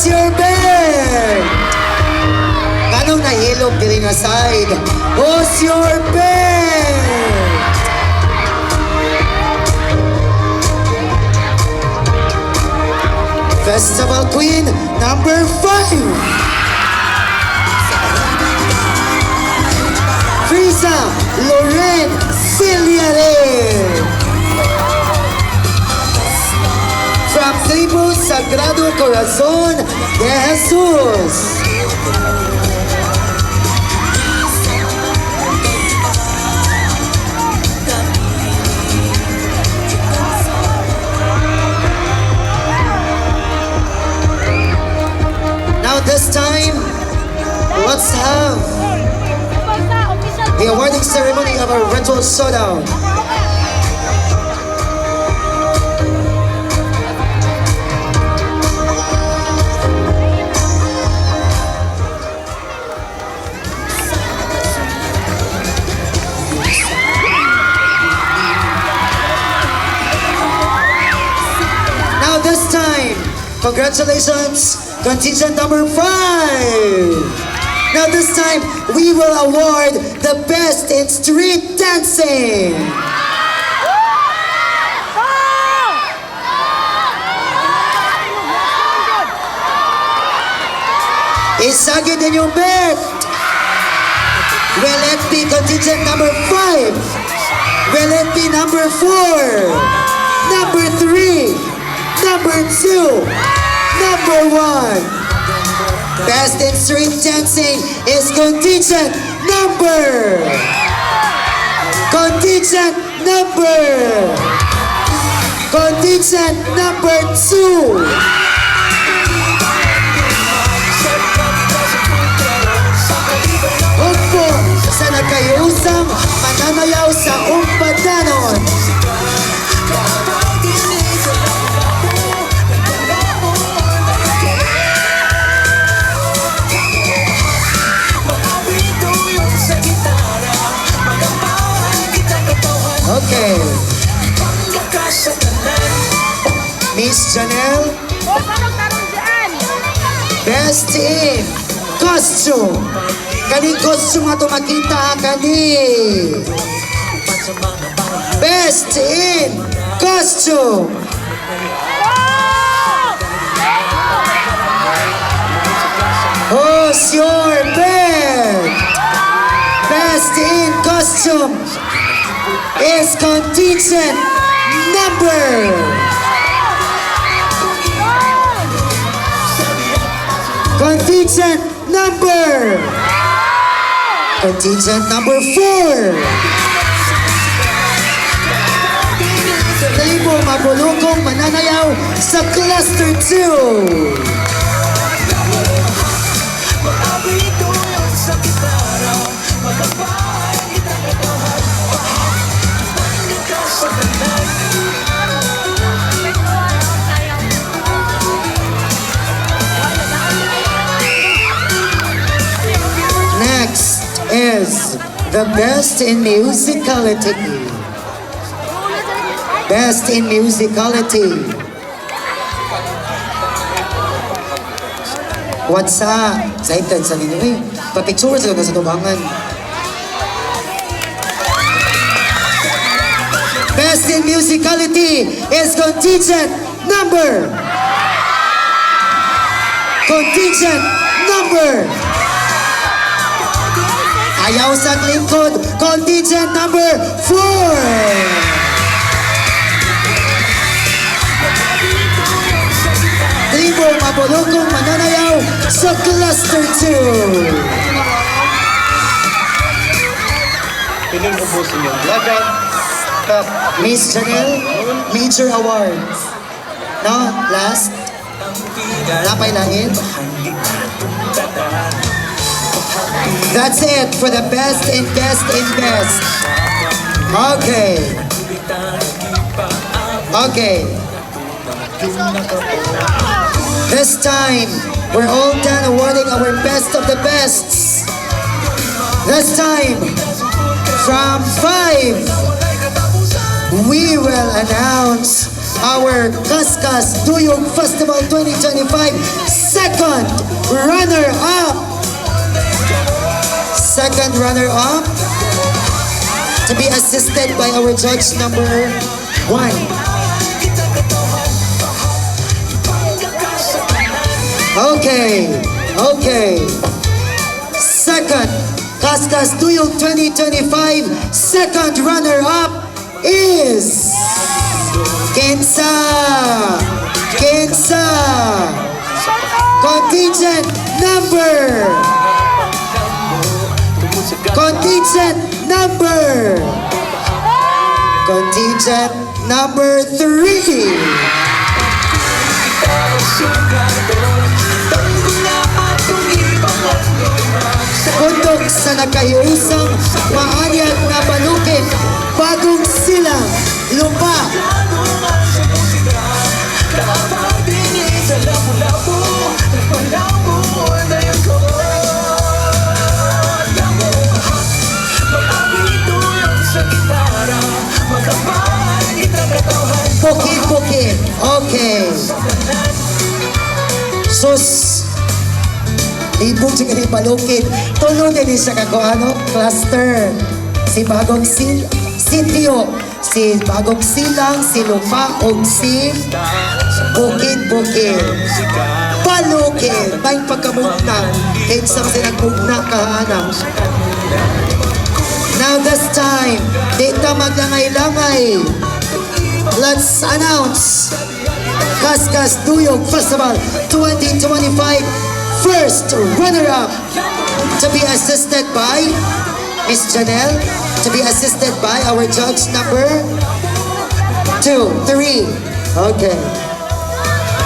Who's your bet? Anong nahilom diri nga side? Who's your bet? Festival Queen number 5. Frisa Loren Ciliare. From Tribu Sagrado Corazon de Jesus. Now this time, let's have the awarding ceremony of our ritual showdown. Now this time, congratulations, contingent number 5. Now this time, we will award the best in street dancing. Isagin inyong bet. Will it be contingent number 5? Will it be number 4? Number 3? Number 2? Number 1? Best in street dancing is contingent number. Contingent number. Contingent number 2. Hugpo sa nagkayusang mananayaw sa Umpadanon. Okay. Miss Janelle, best in costume. Kaning costume ato makita kani. Best in costume. Who's your bet? Best in costume is contingent number. Contingent number. Contingent number 4. Tribo Mabulukong mananayaw sa Cluster 2. Next is the best in musicality. Best in musicality. What's up? Excited sa ninyo eh. Pa-picture sa sa tubangan. Best in musicality is contingent number. Contingent number. Ayaw sa lingkod, contingent number 4. Tribo Mabulukong mananayaw sa Cluster 2. Piling ubos inyong lagad, cup, Miss Janelle, major awards. No, last. Napay langit. That's it for the best and best and best. Okay. Okay. This time, we're all done awarding our best of the bests. This time, from 5, we will announce Our Kaskas Duyog Festival 2025 second runner-up. Second runner-up to be assisted by our judge number 1. Okay. Second, Kaskas Duyog 2025 second runner-up is Kinsa! Kinsa! Contingent number! Contingent number! Contingent number 3! Bundok sa nagkahiusang maanyag nga balukid, Bagong Silang, Lupa. Sa lapu-lapu, nagpalabo na yung Mag-abito sa gitara, magkapal kitang katawhan. Bukid, bukid. Okay. Sus. Libog siya kini balukid. Tulo din siya kako ano, cluster. Si Bagong Sil Sitio, si Bagong Silang, si Lupa, ug si Bukid Bukid. Balukid. May pagkamugna. Kinsa kasi nagmugna kahana. Now this time, di ta maglangay-langay. Let's announce Kaskas Duyog Festival 2025 first runner-up to be assisted by Miss Janelle, to be assisted by our judge number 2, 3. Okay.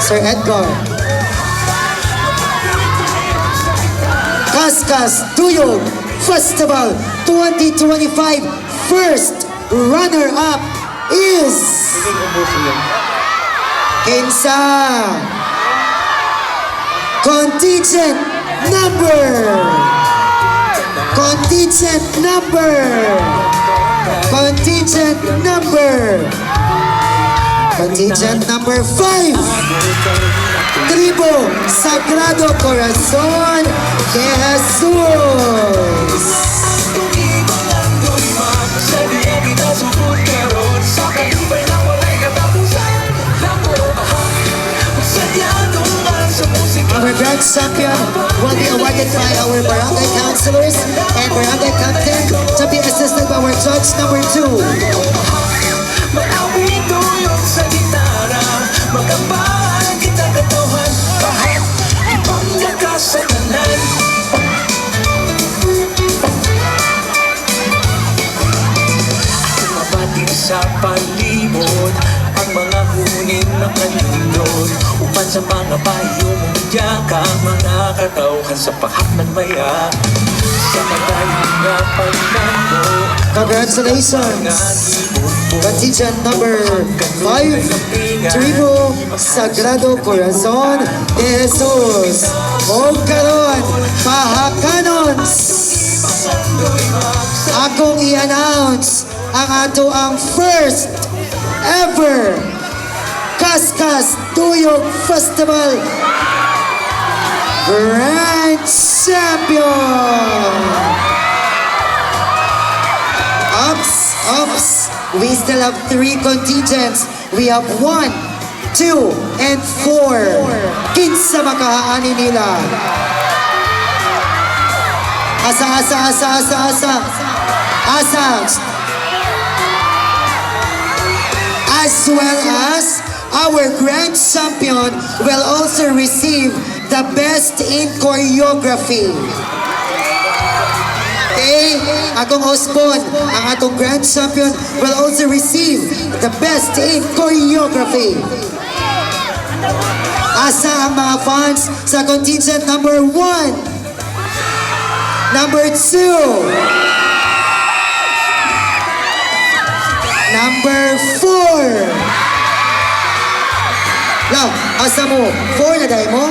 Sir Edgar. Kaskas Duyog Festival 2025 first runner-up is Kinsa! Contingent number! Contingent number! Contingent number! Contingent number 5! Tribo Sagrado Corazon de Jesus! Sa diya kita sugod karon, sa kalipay na walay katapusan. Lamo, sadyado nga sa musika. Our grand champion will be awarded by our barangay councilors and barangay captain to be assisted by our judge number 2. Mag-awit sa gitara, magkapal kitang katawhan. Kahit ipanglakas sa tanan. Mabati sa palibot ang mga huning nakanindot, upan sa mga payo mong ka mga katawhan sa pahak ng maya sa madayon nga paglambo. Congratulations! Contingent number 5, Tribo Sagrado Corazon de Jesus. O karon, pahakanons! Akong i-announce ang ato ang first ever Kaskas Duyog Festival Grand Champion! Ups, ups. We still have three contingents. We have 1, 2, and 4. Kinsa makahaani nila? Asa, asa, asa, asa, asa. Asa. As well as our grand champion will also receive the best in choreography. Okay, akong husband, ang atong grand champion will also receive the best in choreography. Asa ang mga fans sa contingent number 1, number 2, number 4? La, asa mo? 4 na dahil mo?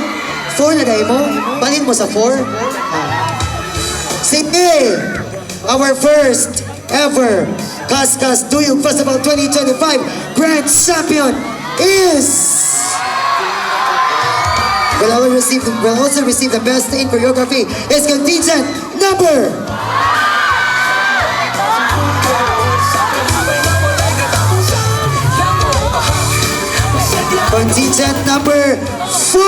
4 na dahil mo? Balin mo sa 4? Ah. Sige! Our first ever Kaskas Duyog Festival 2025 Grand Champion. is will also receive the best in choreography is contingent number contingent number 4.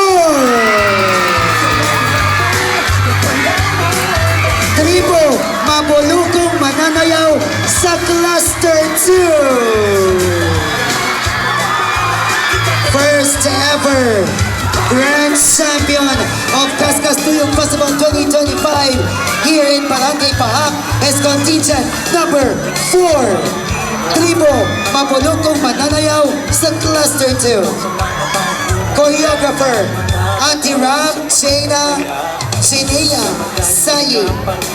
Tribo Mabolukong Mananayaw sa Cluster 2. First ever Grand Champion of Kaskas Tuyong Festival 2025 here in Barangay Pahak is contingent number 4. Tribo Mabolukong Mananayaw sa Cluster 2. Choreographer, Auntie Ram, Shayna, Shinia, Sayi.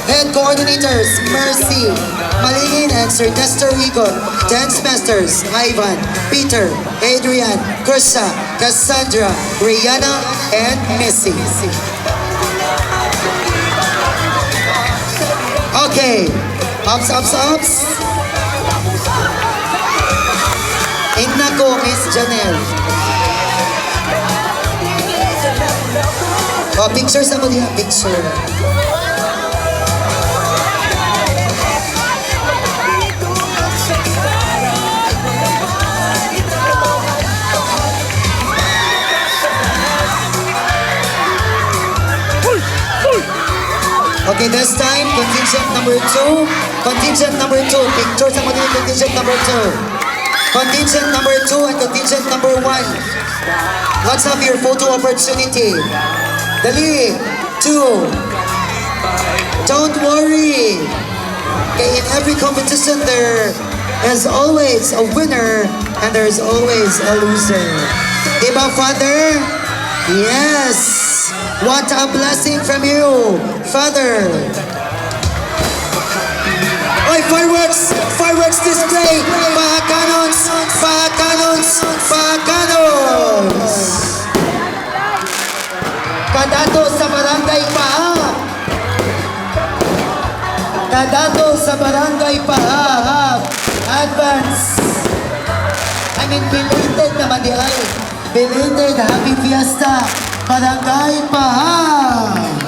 Head coordinators, Mercy, Malingin, and Sir Nestor Rigon. Dance masters, Ivan, Peter, Adrian, Krista, Cassandra, Rihanna, and Missy. Okay, ups, ups, ups. Inako, Miss Janelle. Oh, picture sa mo diha, picture. Okay, this time, contingent number 2. Contingent number 2. Picture sa mo diha, contingent number 2. Contingent number 2 and contingent number 1. Let's have your photo opportunity. Dali. Two. Don't worry. Okay, in every competition there is always a winner and there is always a loser. Diba, Father? Yes. What a blessing from you, Father. Oy, fireworks! Fireworks display! Pahakanons! Pahakanons! Pahakanons! Kadato sa Barangay Paha! Kadato sa Barangay Paha! Advance! I mean, belated naman di ay. Belated Happy Fiesta, Barangay Paha!